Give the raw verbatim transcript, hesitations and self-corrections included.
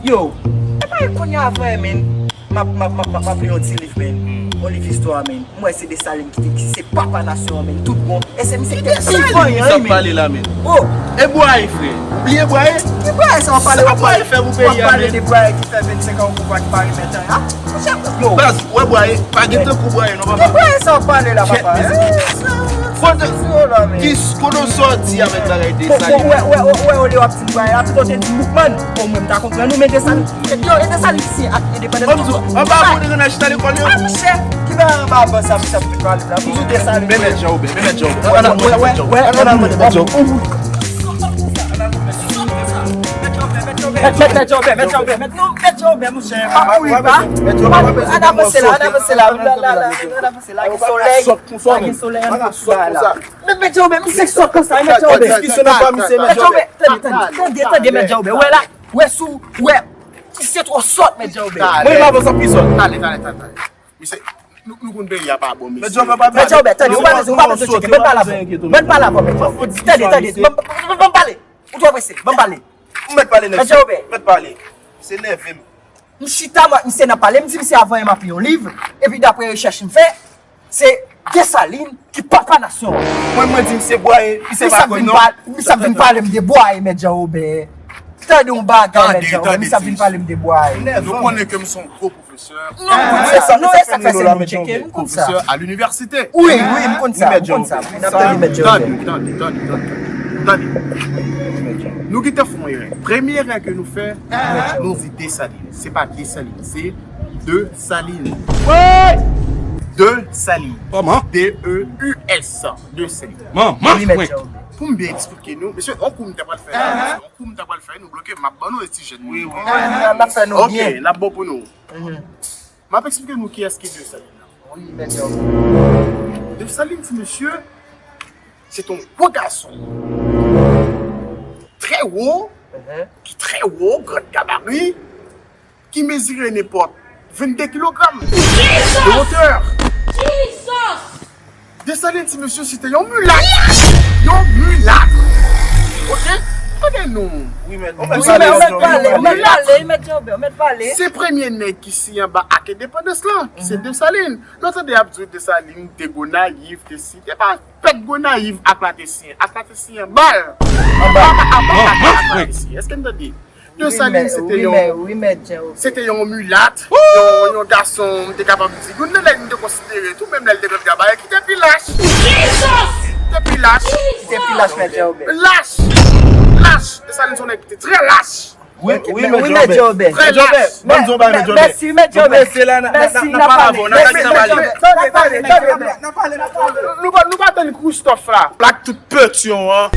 Yo, e pa kounye a vre, men. M ap, m ap, m ap, m ap, m ap li yon ti liv, men. Yon liv istwa, men. M wè se Desalin ki te, ki se papa nasyon an, men. Tout bon. E se misye ki te pi vanyan, men. Sa pale la, men. Oh. E Bwaye, frè. Bliye Bwaye. Ki Bwaye sa w ap pale? Sa Bwaye fè pou peyi a, men. W ap pale de Bwaye ki fè vennsenk an pouvwa ki pa remèt anyen. Yo. Baz, wè Bwaye, pa gen tankou Bwaye, non, papa. Ki Bwaye sa w ap pale la, papa? Kote, ki, kote w sòti avèk bagay Desalin? Wè, wè, wè, wè, olye w ap di Bwaye la, pito te di Boukman. O mwen, m ta konprann ou, men Desalin. Yo, e Desalin si ak endepandans. Anba bon, te konn al chita lekòl, yo. A, monchè, ki bagay anba bon sa, misye ap vin pale la? Pou Desalin. Men mèt Jan Oben, men mèt Jan Oben. Ann al mande mèt Jan Oben. Ann al mande mèt Jan Oben. Mèt, mèt, mèt Jan Oben, mèt Jan Oben, mèt Jan Oben, monchè. Pa kouri, pa. Ann avanse la, ann avanse la. La, la, la, ann avanse la. Gen solèy. La, gen solèy, ann avanse la. Mèt, mèt Jan Oben, misye sòt konsa, mèt Jan Oben. Diskisyon nan pa misye, mèt Jan Oben. Tande, tande, tande, mèt Jan Oben. Wè la, wè sou, wè. Misye twò sòt, mèt Jan Oben. Mwen, m avanse pi sòt. Tande, tande, tande, tande. Misye, nou, nou konn peyi a pa bon, mesye. Mèt Jan Oben, tande, ou pa bezwen, ou pa bezwen tcheke. Ban m pale avè w. Ban m pale avè w, mèt Jan Oben. Tande, tande. Ban m, ban m, ban m pale. Ou twò prese. Ban m pale. Ou mèt pale, nèg. Mèt Jan Oben. Mèt pale. Se nève m. M chita, mwen, misye nan pale, m di misye avan m ap li yon liv, epi daprè rechèch m fè, se Desalin ki papa nasyon an. Mwen, mwen di misye Bwaye, misye pa konn non. Misye ap vin pale m de Bwaye, mèt Jan Oben. Tande yon bagay, mèt Jan Oben, misye ap vin pale m de Bwaye. Nou konnen ke m se yon gwo pwofesè. Non, m konn sa, non, e sa k fè se nou tcheke, m konn sa. Pwofesè à l'université. Wi, wi, m konn sa, m konn sa. N ap tande mèt Jan Oben. Tande, tande, tande, tande. Nou gentan fè yon erè. Premye erè ke nou fè, nou di Desalin. Se pa Desalin, se Desalin. Desalin. Kòman? D E U S. Desalin. Manman frenk. Pou m byen eksplike nou, mesye, yon kou m ta pral fè la, yon kou m ta pral fè, nou bloke, m ap ban nou ti jèn. Wi, wi. N ap fè nou byen. Ok, l ap bon pou nou. M ap eksplike nou kiyès ki Desalin nan. Wi, mèt Jan Oben. Desalin, ti mesye, se te yon gwo gason. Trè wo, ki trè wo, gran gabari, ki mezire nenpòt vennde kilogram de wotè. Desalin, ti mesye, se te yon milat. Yon milat. Ok? Tande nou. Wi, mèt. Ou mèt pale, ou mèt pale, mèt Jan Oben, ou mèt pale. Se premye nèg ki siyen anba ak endepandans lan, ki se Desalin. Nou tande y ap di w Desalin te Gonayiv, te si, te pa pèt Gonayiv ak la te siyen. Ak la te siyen bal. Anba, anba, anba, ak la te siyen. Èske n tande? Desalin, se te yon, se te yon milat, yon, yon gason, m te kapab di, youn nan nèg m te konsidere tou, menm lè l te gran gabari, ki te pi lach. Ki te pi lach. Ki te pi lach, mèt Jan Oben. Lach. Lach. Desalin se yon nèg ki te trè lach. Wi, wi, mèt Jan Oben. Trè lach. Mèt Jan Oben, ban m di w bagay, mèt Jan Oben. Mèsi, mèt Jan Oben. Mèsi, n ap pale. Mèsi, n ap pale. Tande, tande, tande. Nou pa, nou pa tann Christophe la. Plak tout petyon an.